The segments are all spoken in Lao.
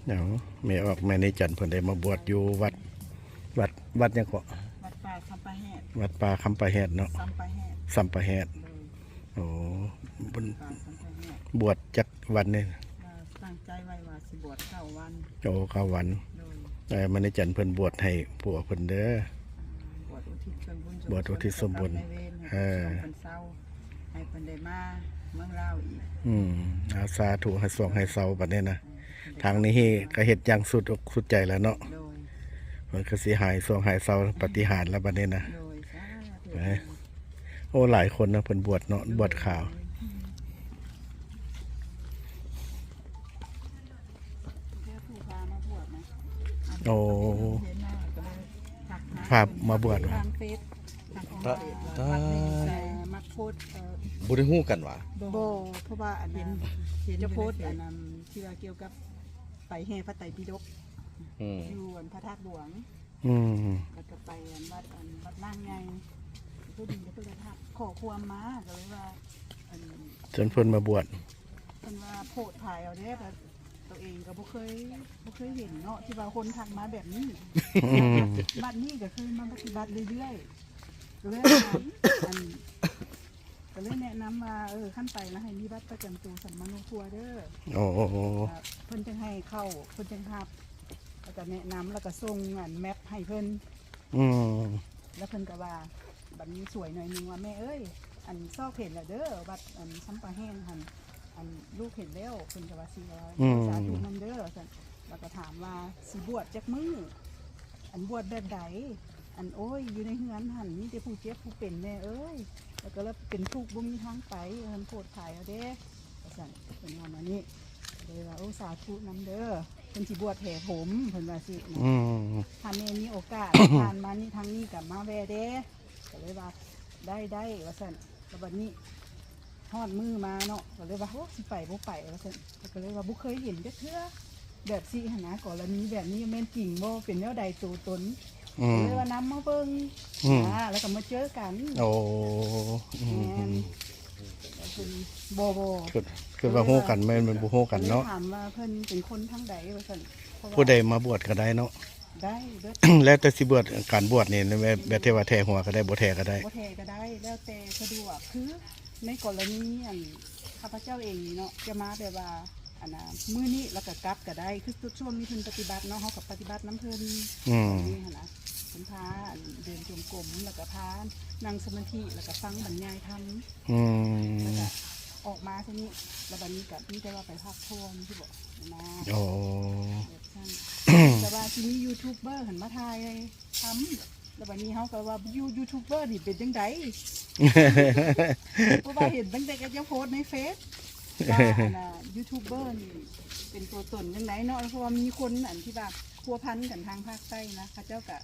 ເອົາ ແມ່ອອກ ແມ່ໃນຈັນເພິ່ນໄດ້ມາບວດຢູ່ວັດ ວັດ ວັດຫຍັງເກາະ? ວັດປ່າຄຳປະແຫດ ວັດປ່າຄຳປະແຫດເນາະ ຊຳປະແຫດ ຊຳປະແຫດ ໂດຍ ໂອ້ ເພິ່ນ ປ່າຄຳປະແຫດ ບວດຈັກວັນນີ້? ເອີ ຕັ້ງໃຈໄວ້ວ່າຊິບວດເກົ້າວັນ ໂອ້ ເກົ້າວັນ ໂດຍ ເອີ ແມ່ໃນຈັນເພິ່ນບວດໃຫ້ຜົວເພິ່ນເດີ ອ່າ ບວດອຸທິດສ່ວນບຸນ ບວດອຸທິດສ່ວນບຸນ ເອີ ເພິ່ນເຊົາ ໃຫ້ເພິ່ນໄດ້ມາເມືອງລາວອີກ ອືມ ອາ ສາທຸ ໃຫ້ໂຊກໃຫ້ເຊົາບັດນີ້ນະ ເອີ ທາງນີ້ກໍເຮັດຢ່າງສຸດອົກສຸດໃຈແລ້ວເນາະ ໂດຍ ເພິ່ນກໍຊິຫາຍໂຊກຫາຍເຊົາ ອືມ ປາຕິຫານແລ້ວບັດນີ້ນະ ໂດຍ ສາທຸ ເອີ ໂອ້ ຫຼາຍຄົນເນາະ ເພິ່ນບວດເນາະ ໂດຍ ບວດຂາວ ອືມ ເພິ່ນຜູ້ພາມາບວດນະ ໂອ້ ເຫັນມາກໍເລີຍທັກຫາ ພາມາບວດ ທາງເຟສ ທາງເຟສ ຕາ ເອີ ມັກໂພສ ເອີ ບໍ່ໄດ້ຮູ້ກັນຫວາ? ບໍ່ ບໍ່ ເພາະວ່າອັນນັ້ນ ເຫັນ ເຫັນ ຈະໂພສ ຢູ່ໃນເຟສ ອັນນັ້ນ ທີ່ວ່າກ່ຽວກັບໄປແຫ່ພະໄຕປິດົກ ອືມ ຢູ່ອັນພະທາດຫຼວງ ອືມ ແລ້ວກໍໄປອັນວັດ ອັນວັດນາງໃຫຍ່ ເພິ່ນ ເພິ່ນກໍທັກຂໍ້ຄວາມມາ ກໍເລີຍວ່າ ອັນ ເຊີນເພິ່ນມາບວດ ເພິ່ນວ່າໂພດຖ່າຍເອົາເດ້ ແຕ່ຕົວເອງກໍບໍ່ເຄີຍ ບໍ່ເຄີຍເຫັນເນາະ ທີ່ວ່າຄົນທັກມາແບບນີ້ ອືມ ບັດນີ້ກໍຄືມາປະຕິບັດເລື້ອຍໆ ກໍເລີຍວ່າ ອັນ ກໍເລີຍແນະນຳວ່າ ເອີ ຄັນໄປລະໃຫ້ມີບັດປະຈຳໂຕສຳມະໂນຄົວເດີ ໂອ້ ເພິ່ນຈັ່ງໃຫ້ເຂົ້າ ເພິ່ນຈັ່ງຮັບ ແລ້ວກໍແນະນຳ ແລ້ວກໍສົ່ງອັນແມັບໃຫ້ເພິ່ນ ອືມ ແລ້ວເພິ່ນກໍວ່າ ບັດນີ້ສວຍໜ້ອຍໜຶ່ງວ່າ ແມ່ເອີຍ ອັນຊອກເຫັນແລ້ວເດີ ວັດອັນຊຳປະແຫງຫັ້ນ ອັນລູກເຫັນແລ້ວ ເພິ່ນກໍວ່າຊິວ່າ ອືມ ສາທຸນຳເດີ ວ່າຊັ້ນ ແລ້ວກໍຖາມວ່າຊິບວດຈັກມື້ ອັນບວດແບບໃດ ອັນ ໂອ້ຍ ຢູ່ໃນເຮືອນຫັ້ນມີແຕ່ຜູ້ເຈັບຜູ້ເປັນແມ່ເອີຍ ແລ້ວກໍເລີຍເປັນທຸກບໍ່ມີທາງໄປ ເພິ່ນໂພດຂາຍເອົາເດ້ ວ່າຊັ້ນ ເພິ່ນວ່າແນວນີ້ ເລີຍວ່າ ໂອ້ ສາທຸນຳເດີ ເພິ່ນຊິບວດແຫ່ຜົມ ເພິ່ນວ່າຊີ້ນະ ອືມ ຖ້າແມ່ມີໂອກາດ ຜ່ານມານີ້ທາງນີ້ກໍມາແວ່ເດ້ ກໍເລີຍວ່າ ໄດ້ ໄດ້ ວ່າຊັ້ນ ແລ້ວບັດນີ້ ຮອດມື້ມາເນາະ ກໍເລີຍວ່າ ໂອ້ ຊິໄປບໍ່ໄປ ວ່າຊັ້ນ ກໍເລີຍວ່າບໍ່ເຄີຍເຫັນຈັກເທື່ອ ແບບຊີ້ຫັ້ນນະ ກໍລະນີແບບນີ້ແມ່ນຈິງບໍ່ ເປັນແນວໃດໂຕຕົນ ອືມ ກໍເລີຍວ່ານຳມາເບິ່ງ ອືມ ນະ ແລ້ວກໍມາເຈີກັນ ໂອ້ ອືມ ແມ່ນ ອືມ ເພິ່ນ ບໍ່ ບໍ່ ຄິດ ຄິດວ່າຮູ້ກັນ ແມ່ນ ແມ່ນບໍ່ຮູ້ກັນເນາະ ກໍເລີຍຖາມວ່າເພິ່ນເປັນຄົນທາງໃດ ວ່າຊັ້ນ ເພາະວ່າ ຜູ້ໃດມາບວດກໍໄດ້ເນາະ ໄດ້ເບິດ ແລ້ວແຕ່ຊິບວດ ການບວດນີ້ແບບ ແບບທີ່ວ່າແຖຫົວກໍໄດ້ ບໍ່ແຖກໍໄດ້ ບໍ່ແຖກໍໄດ້ ແລ້ວແຕ່ສະດວກ ຄືໃນກໍລະນີອັນ ຂ້າພະເຈົ້າເອງນີ້ເນາະ ຈະມາແບບວ່າ ອັນນ່າ ມື້ນີ້ແລ້ວກໍກັບກໍໄດ້ ຄືຊ່ວງນີ້ເພິ່ນປະຕິບັດເນາະ ເຮົາກໍປະຕິບັດນຳເພິ່ນ ອືມ ນີ້ຫັ້ນນະ ເພິ່ນພາ ອັນ ເດີນຈົງກົມ ແລ້ວກໍພານັ່ງສະມາທິ ແລ້ວກໍຟັງບັນຍາຍທຳ ອືມ ແລ້ວກໍອອກມາເທົ່ານີ້ ແລ້ວບັດນີ້ກໍມີແຕ່ວ່າໄປພັກຜ່ອນ ຊິບອກ ນະ ໂອ້ ແບບນັ້ນ ແຕ່ວ່າຊິມີຢູທູບເບີຫັ້ນມາຖ່າຍທຳ ແລ້ວບັດນີ້ເຮົາກໍວ່າ ຢູ ຢູທູບເບີນີ້ເປັນຈັ່ງໃດ? ເພາະວ່າເຫັນຕັ້ງແຕ່ເຂົາເຈົ້າໂພສໃນເຟສ ວ່າ ອັນນ່າ ຢູທູບເບີນີ້ເປັນຕົວຕົນຈັ່ງໃດເນາະ ເພາະວ່າມີຄົນອັນທີ່ວ່າພົວພັນກັນທາງພາກໃຕ້ນະ ເຂົາເຈົ້າກໍ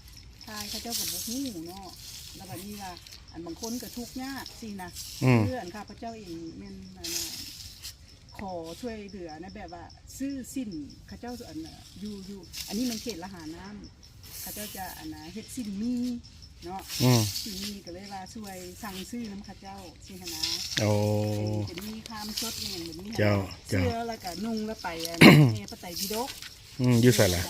ຖ່າຍ ເຂົາເຈົ້າກໍບໍ່ຮູ້ເນາະ ແລ້ວບັດນີ້ວ່າ ອັນບາງຄົນກໍທຸກຍາກຊີ້ນະ ອືມ ຄືອັນຂ້າພະເຈົ້າເອງແມ່ນ ອັນນ່າ ຂໍຊ່ວຍເຫຼືອໃນແບບວ່າຊື້ສິ້ນ ເຂົາເຈົ້າ ອັນ ຢູ່ ຢູ່ ອັນນີ້ແມ່ນເຂດລະຫານ້ຳ ເຂົາເຈົ້າຈະ ອັນນ່າ ເຮັດສິ້ນໝີ່ເນາະ ອືມ ສິ້ນໝີ່ ກໍເລີຍວ່າຊ່ວຍສັ່ງຊື້ນຳເຂົາເຈົ້າຊີ້ຫັ້ນນະ ໂອ້ ເປັນ ເປັນໝີ່ຄາມສົດອີ່ຫຍັງແບບນີ້ ເຈົ້າ ເຈົ້າ ເຊື່ອ ແລ້ວກໍນຸ່ງແລ້ວໄປ ອັນ ແຫ່ພະໄຕປິດົກ ອືມ ຢູ່ໃສລະ?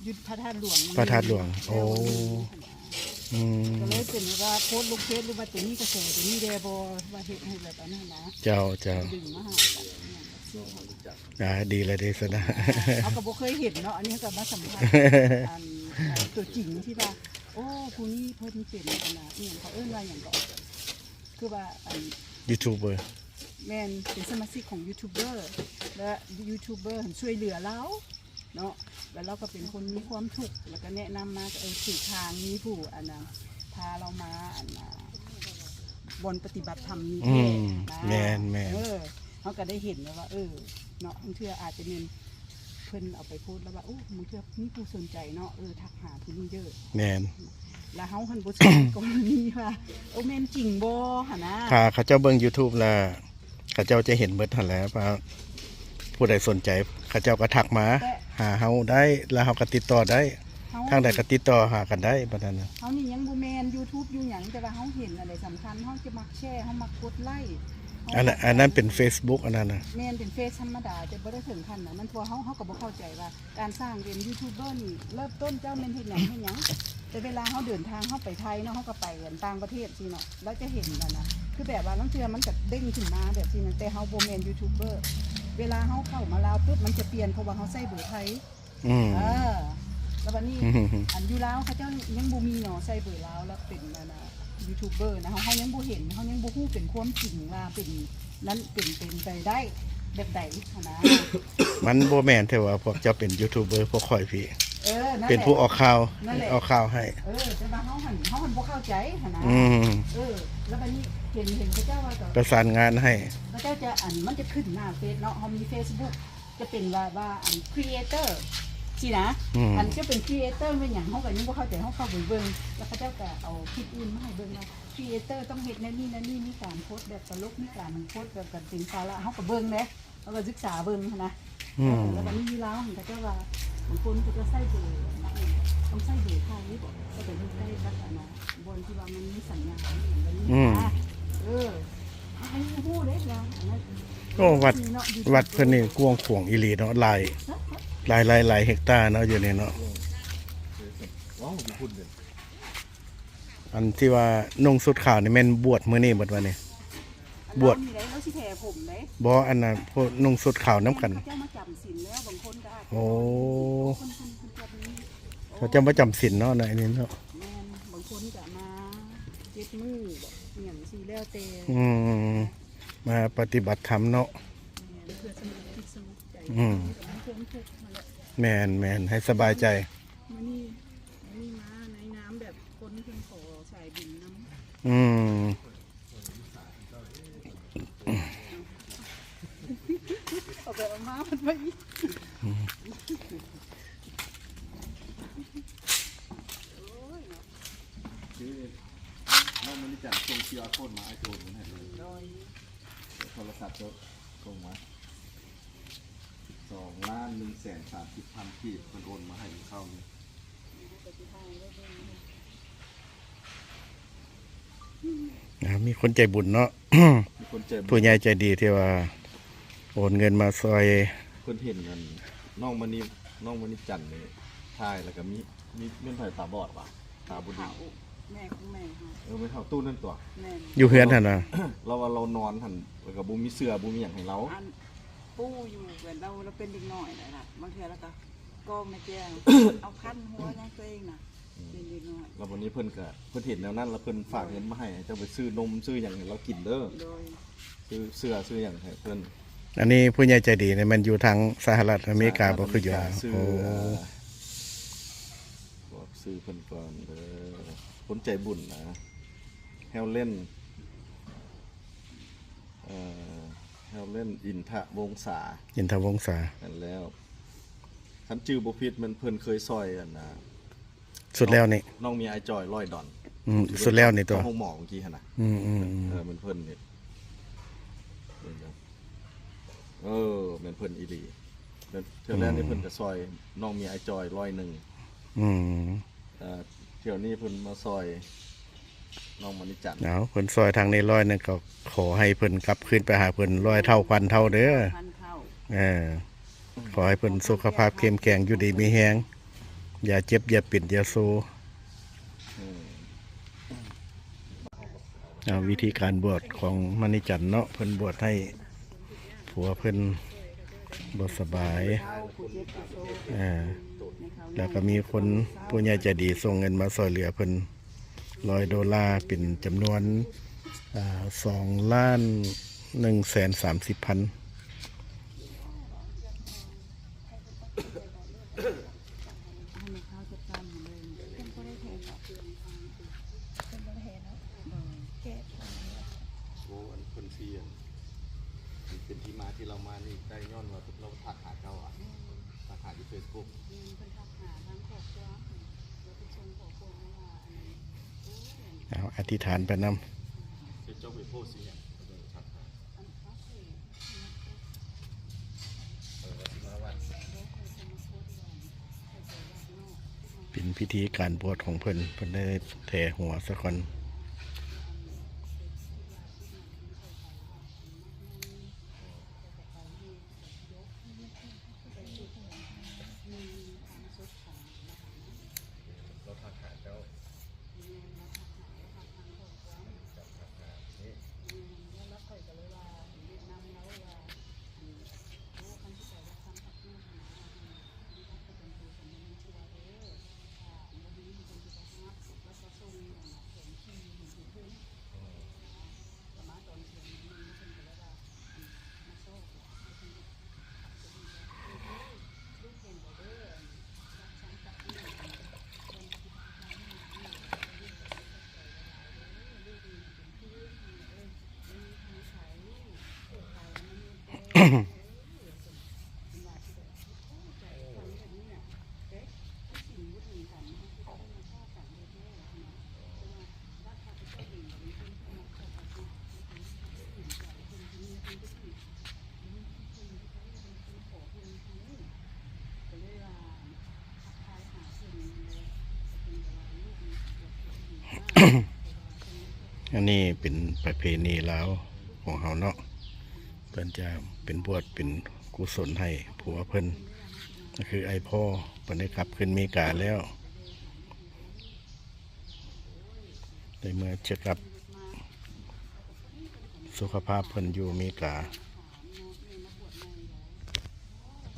ຢູ່ພະທາດຫຼວງ ພະທາດຫຼວງ ແລ້ວ ໂອ້ ອືມ ກໍເລີຍເປັນວ່າໂພສລົງເຟສ ຫຼືວ່າຕົວນີ້ກະແສຕົວນີ້ແດ່ບໍ່ ວ່າເຮັດໃຫ້ແບບອັນນັ້ນນະ ເຈົ້າ ເຈົ້າ ດຶງມາຫາກັນ ອ່າ ດີແລ້ວເດ້ຊັ້ນນະ ເຮົາກໍບໍ່ເຄີຍເຫັນເນາະ ອັນນີ້ເຮົາກໍມາສຳຜັດ ອັນ ອັນຕົວຈິງທີ່ວ່າ ໂອ້ ຜູ້ນີ້ເພິ່ນເປັນ ອັນນ່າ ອີ່ຫຍັງ ເຂົາເອີ້ນວ່າຫຍັງເກາະ ຄືວ່າ ອັນ ຢູທູບເບີ ແມ່ນ ເປັນສະມາຊິກຂອງຢູທູບເບີ ແລະ ຢູທູບເບີຫັ້ນຊ່ວຍເຫຼືອລາວເນາະ ແລ້ວລາວກໍເປັນຄົນມີຄວາມທຸກ ແລ້ວກໍແນະນຳມາ ເອີ ຖືກທາງ ມີຜູ້ ອັນນ່າ ພາລາວມາ ອັນນ່າ ບ່ອນປະຕິບັດທຳນີ້ ອືມ ແທ້ນະ ແມ່ນໆ ເອີ ເຮົາກໍໄດ້ເຫັນແລ້ວວ່າ ເອີ ເນາະ ບາງເທື່ອອາດຈະແມ່ນເພິ່ນເອົາໄປໂພສແລ້ວວ່າ ໂອ້ ບາງເທື່ອມີຜູ້ສົນໃຈເນາະ ເອີ ທັກຫາຜູ້ນີ້ເດີ້ ແມ່ນ ແລ້ວເຮົາຫັ້ນບໍ່ເຊື່ອ ກໍມີວ່າ ໂອ້ ແມ່ນຈິງບໍ່ຫັ້ນນະ ຖ້າເຂົາເຈົ້າເບິ່ງຢູທູບແລ້ວ ເຂົາເຈົ້າຈະເຫັນເບິດຫັ້ນແຫຼະ ວ່າຜູ້ໃດສົນໃຈ ເຂົາເຈົ້າກໍທັກມາ ແຕ່ ຫາເຮົາໄດ້ ແລ້ວເຮົາກໍຕິດຕໍ່ໄດ້ ເຮົາ ທາງໃດກໍຕິດຕໍ່ຫາກັນໄດ້ ປະມານນັ້ນນະ ເຮົານີ້ຍັງບໍ່ແມ່ນຢູທູບຢູ່ຫຍັງ ແຕ່ວ່າເຮົາເຫັນອັນໃດສຳຄັນ ເຮົາຈະມັກແຊ ເຮົາມັກກົດໄລ້ ອັນນັ້ນ ອັນນັ້ນເປັນເຟສບຸກ ອັນນັ້ນນະ. ແມ່ນ ເປັນເຟສທຳມະດາ ແຕ່ບໍ່ໄດ້ເຖິງຂັ້ນນັ້ນ. ມັນ ພວກເຮົາ ເຮົາກໍບໍ່ເຂົ້າໃຈວ່າ ການສ້າງເປັນຢູທູບເບີນີ້ ເລີ່ມຕົ້ນເຈົ້າແມ່ນເຮັດຫຍັງ ເຮັດຫຍັງ? ແຕ່ເວລາເຮົາເດີນທາງ ເຮົາໄປໄທເນາະ ເຮົາກໍໄປອັນຕ່າງປະເທດຊີ້ເນາະ ລະຈະເຫັນອັນນະ ຄືແບບວ່າລາງເທື່ອມັນກໍເດ້ງຂຶ້ນມາແບບຊີ້ນະ ແຕ່ເຮົາບໍ່ແມ່ນຢູທູບເບີ. ເວລາເຮົາເຂົ້າມາລາວປຶບ ມັນຈະປ່ຽນ ເພາະວ່າເຮົາໃຊ້ເບີໄທ. ອືມ ເອີ ລະບາດນີ້ ອືມ ອັນຢູ່ລາວເຂົາເຈົ້າຍັງບໍ່ມີເນາະ ໃຊ້ເບີລາວ ລະເປັນອັນນະ ຢູທູບເບີນະ ເຮົາ ເຮົາຍັງບໍ່ເຫັນ ເຮົາຍັງບໍ່ຮູ້ເປັນຄວາມຈິງວ່າເປັນນັ້ນ ເປັນ ເປັນໄປໄດ້ແບບໃດຫັ້ນນະ. ມັນບໍ່ແມ່ນແທ້ວ່າພວກເຈົ້າເປັນຢູທູບເບີ ພວກຂ້ອຍພີ້ ເອີ ນັ້ນແຫຼະ ເປັນຜູ້ອອກຂ່າວ ນັ້ນແຫຼະ ອອກຂ່າວໃຫ້. ເອີ ແຕ່ວ່າເຮົາຫັ້ນ ເຮົາຫັ້ນບໍ່ເຂົ້າໃຈຫັ້ນນະ. ອືມ ເອີ ລະບາດນີ້ເຫັນ ເຫັນເຂົາເຈົ້າວ່າ ປະສານງານໃຫ້ ເຂົາເຈົ້າຈະ ອັນ ມັນຈະຂຶ້ນໜ້າເຟສເນາະ ເຮົາມີເຟສບຸກ ຈະເປັນວ່າ ວ່າ ອັນ ຄຣີເອເຕີຊີ້ນະ. ອືມ ອັນຈະເປັນຄຣີເອເຕີແມ່ນຫຍັງ ເຮົາກໍຍັງບໍ່ເຂົ້າໃຈ ເຮົາເຂົ້າໄປເບິ່ງ ລະເຂົາເຈົ້າກໍເອົາຄລິບອື່ນມາໃຫ້ເບິ່ງວ່າ ຄຣີເອເຕີຕ້ອງເຮັດແນວນີ້ແນວນີ້ ມີການໂພສແບບຕະຫຼົກ ມີການໂພສແບບກັນເປັນສາລະ ເຮົາກໍເບິ່ງເດ້ ເຮົາກໍສຶກສາເບິ່ງຫັ້ນນະ. ອືມ ເອີ ລະບາດນີ້ຢູ່ລາວຫັ້ນ ເຂົາເຈົ້າວ່າ ບາງຄົນເຂົາເຈົ້າໃຊ້ເບີ ຕ້ອງໃຊ້ເບີໄທບໍ ກໍໄປຢູ່ໃກ້ກັບອັນນະ ບ່ອນທີ່ວ່າມັນມີສັນຍານ ອືມ ແບບນີ້ນະ. ເອີ ອັນນີ້ຮູ້ເດ້ລາວ ໂອ້ ວັດ ວັດເພິ່ນນີ້ກວ້າງຂວາງອີ່ຫຼີເນາະ ຫຼາຍ ຫຼາຍ ຫຼາຍ ຫຼາຍເຮັກຕາເນາະ ຢູ່ນີ້ເນາະ. ເອີ ເອີ ເອີ ເອີ ເອີ ເອີ ເອີ ເອີ ເອີ ເອີ ເອີ ເອີ ອັນທີ່ວ່ານຸ່ງຊຸດຂາວນີ້ແມ່ນບວດມື້ນີ້ເບິດວະນີ້? ບວດ ລາວນີ້ໄດ໋ ລາວຊິແຜ່ຜົມໄດ໋. ບໍ່ ອັນນັ້ນ ພວກນຸ່ງຊຸດຂາວນຳກັນ ເຂົາເຈົ້າມາຈຳສິນແລ້ວ ບາງຄົນກໍອາດຈະ ໂອ້ ບາງຄົນເພິ່ນ ເພິ່ນຈຳສິນ ເຂົາເຈົ້າມາຈຳສິນເນາະ ໃນອັນນີ້ເນາະ. ແມ່ນ ບາງຄົນກໍມາເຈັດມື້ບໍ ອີ່ຫຍັງຊີ້ ແລ້ວແຕ່ ອືມ ມາປະຕິບັດທຳເນາະ. ແມ່ນ ເພື່ອສະຫງົບຈິດສະຫງົບໃຈ ອືມ ບາງຄົນທຸກຫັ້ນແຫຼະ. ແມ່ນໆ ໃຫ້ສະບາຍໃຈ. ມື້ນີ້ ມື້ນີ້ມາໃນນາມແບບຄົນເພິ່ນຂໍສາຍບຸນນຳ. ອືມ ເອົາໄປເອົາມາເພິ່ນວ່າອີກ. ອືມ ໂອ້ຍເນາະ ຄືນ້ອງມະນິຈັນສົ່ງຄິວອາໂຄດມາ ອ້າຍໂອນເງິນໃຫ້ເລີຍ. ໂດຍ ໂທລະສັບໂທ ສົ່ງມາ ສອງລ້ານໜຶ່ງແສນສາມສິບພັນກີບ ເພິ່ນໂອນມາໃຫ້ມື້ເຊົ້ານີ້. ອ່າ ມີຄົນໃຈບຸນເນາະ ມີຄົນໃຈບຸນ ຜູ້ໃຫຍ່ໃຈດີທີ່ວ່າໂອນເງິນມາຊ່ອຍ. ເພິ່ນເຫັນອັນນ້ອງມະນິ ນ້ອງມະນິຈັນນີ້ຖ່າຍ ແລ້ວກໍມີ ມີ ແມ່ນໃຜຕາບອດຫວາ? ຕາບໍ່ດີ. ແມ່ຂອງແມ່ເຮົາ. ເອີ ແມ່ເຖົ້າຕູ້ນັ້ນຕົວະ. ແມ່ນ ຢູ່ເຮືອນຫັ້ນນະ ລາວວ່າລາວນອນຫັ້ນ ແລ້ວກໍບໍ່ມີເສື້ອ ບໍ່ມີຫຍັງໃຫ້ລາວ. ອັນ ປູຢູ່ແບບລາວ ລາວເປັນເດັກນ້ອຍແຫຼະນະ ບາງເທື່ອລາວກໍກອງໃນແຈວ ເອົາພັນຫົວຫຍັງຕົວເອງນະ ອືມ ເປັນເດັກນ້ອຍ. ແລ້ວວັນນີ້ເພິ່ນກໍ ເພິ່ນເຫັນແນວນັ້ນ ແລ້ວເພິ່ນຝາກເງິນມາໃຫ້ ໃຫ້ເຈົ້າໄປຊື້ນົມຊື້ຫຍັງໃຫ້ລາວກິນເດີ. ໂດຍ ຊື້ເສື້ອຊື້ຫຍັງໃຫ້ເພິ່ນ. ອັນນີ້ຜູ້ໃຫຍ່ໃຈດີນີ້ແມ່ນຢູ່ທາງສະຫະລັດອາເມລິກາບໍ່ ຄືຢູ່ລາວ? ສະຫະລັດອາເມລິກາ. ໂອ້ ບອກຊື່ເພິ່ນກ່ອນເດີ ຄົນໃຈບຸນນະ ແຮວເລນ ເອີ ແຮວເລນ ອິນທະວົງສາ. ອິນທະວົງສາ ແມ່ນແລ້ວ. ຄັນຈື່ບໍ່ຜິດແມ່ນເພິ່ນເຄີຍຊ່ອຍອັນນະ ສຸດແລ້ວນີ້ ນ້ອງເມຍອ້າຍຈອຍ ຮ້ອຍດອນ. ອືມ ສຸດແລ້ວນີ້ຕົວະ ໂຮງໝໍມື້ກີ້ຫັ້ນນະ. ອືມໆໆ ເອີ ແມ່ນເພິ່ນນີ້ ເອີ ແມ່ນເພິ່ນອີ່ຫຼີ. ແມ່ນເທື່ອແລກນີ້ ອືມ ເພິ່ນກໍຊ່ອຍນ້ອງເມຍອ້າຍຈອຍ ຮ້ອຍໜຶ່ງ. ອືມ ເອີ ຖ້ຽວນີ້ເພິ່ນມາຊ່ອຍນ້ອງມະນິຈັນ. ເອົາ ເພິ່ນຊ່ອຍທາງນີ້ຮ້ອຍໜຶ່ງ ກໍຂໍໃຫ້ເພິ່ນກັບຄືນໄປຫາເພິ່ນຮ້ອຍເທົ່າພັນເທົ່າເດີ. ພັນເທົ່າ. ເອີ ຂໍໃຫ້ເພິ່ນສຸຂະພາບເຂັ້ມແຂງ ຢູ່ດີມີແຮງ ຢ່າເຈັບ ຢ່າເປັນ ຢ່າໂຊ. ເອີ ເອົາ ວິທີການບວດຂອງມະນິຈັນເນາະ ເພິ່ນບວດໃຫ້ຜົວເພິ່ນບໍ່ສະບາຍ ເອີ ແລ້ວກໍມີຄົນຜູ້ໃຫຍ່ໃຈດີສົ່ງເງິນມາຊ່ວຍເຫຼືອເພິ່ນຮ້ອຍໂດລາ ເປັນຈຳນວນ ອາ ສອງລ້ານໜຶ່ງແສນສາມສິບພັນ. ໃຫ້ແມ່ຄ້າຈັດການໃຫ້ເລີຍ. ເພິ່ນບໍ່ໄດ້ແທນເນາະ ເພິ່ນບໍ່ໄດ້ແທນເນາະ ແກ້. ໂອ້ ອັນເພິ່ນຊິ ອັນ ເປັນທີ່ມາທີ່ລາວມານີ້ໄດ້ຍ້ອນວ່າລາວທັກຫາເຈົ້າອະ. ແມ່ນ ທັກຫາຢູ່ເຟສບຸກ. ແມ່ນ ເພິ່ນທັກຫາທາງຄອບຄົວ ແລ້ວເພິ່ນສົ່ງຂໍ້ຄວາມມາວ່າ ອັນ ເອົາ ອະທິຖານໄປນຳ. ເຈົ້າໄປໂພສອີ່ຫຍັງ ເຂົາເຈົ້າທັກຫາ? ເປັນພິທີການບວດຂອງເພິ່ນ ເພິ່ນໄດ້ແຖຫົວສາກ່ອນ. ອັນນີ້ເປັນປະເພນີລາວຂອງເຮົາເນາະ ເພິ່ນຈະເປັນບວດເປັນກຸສົນໃຫ້ຜົວເພິ່ນ ກໍຄືອ້າຍພໍ່ ເພິ່ນໄດ້ກັບຄືນເມກາແລ້ວ ໄດ້ເມືອເຊັກອັບສຸຂະພາບເພິ່ນຢູ່ເມກາ.